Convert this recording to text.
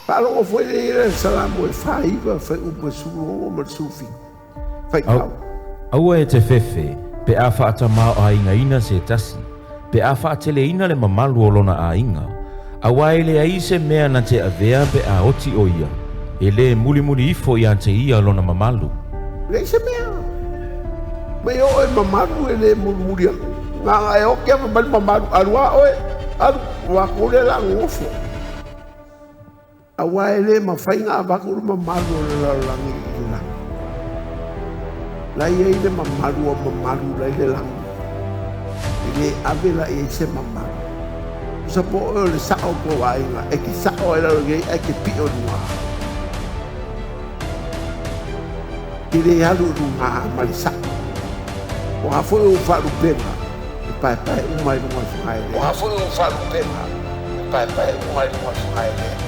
Faalogo foi lea i le Salamo e 49 fuaiupu e 16 ma le 17. Faitau. Aua e te fefe pe a faatamaoaigaina se tasi, pe a faateleina le mamalu o lona aiga, aua e leai se mea na te avea pe a oti o ia, e lē mulimuli ifo ia te ia lona mamalu. Leai se mea. Mai oo e mamalu e le mulimuli aku. Na ona e oti lava fai mai le mamalu, alu lava oe, alu, o latou lea o le a nonofo. Aua e le mafai ona avatu le mamalu o le lalolagi i le lagi. La e i ai le mamalu o mamalu la e i le lagi. E le ave la i ai se mamalu. Tusa po o oe o le sao o tou aiga, e te sao lava i lalo nei ae te pio i luga. E te le alu i luga ma le sao. O a foi ou faalupega, e paepae uma i luga o le fagaelea. O a foi ou faalupega, e paepae uma i luga o le fagaelea.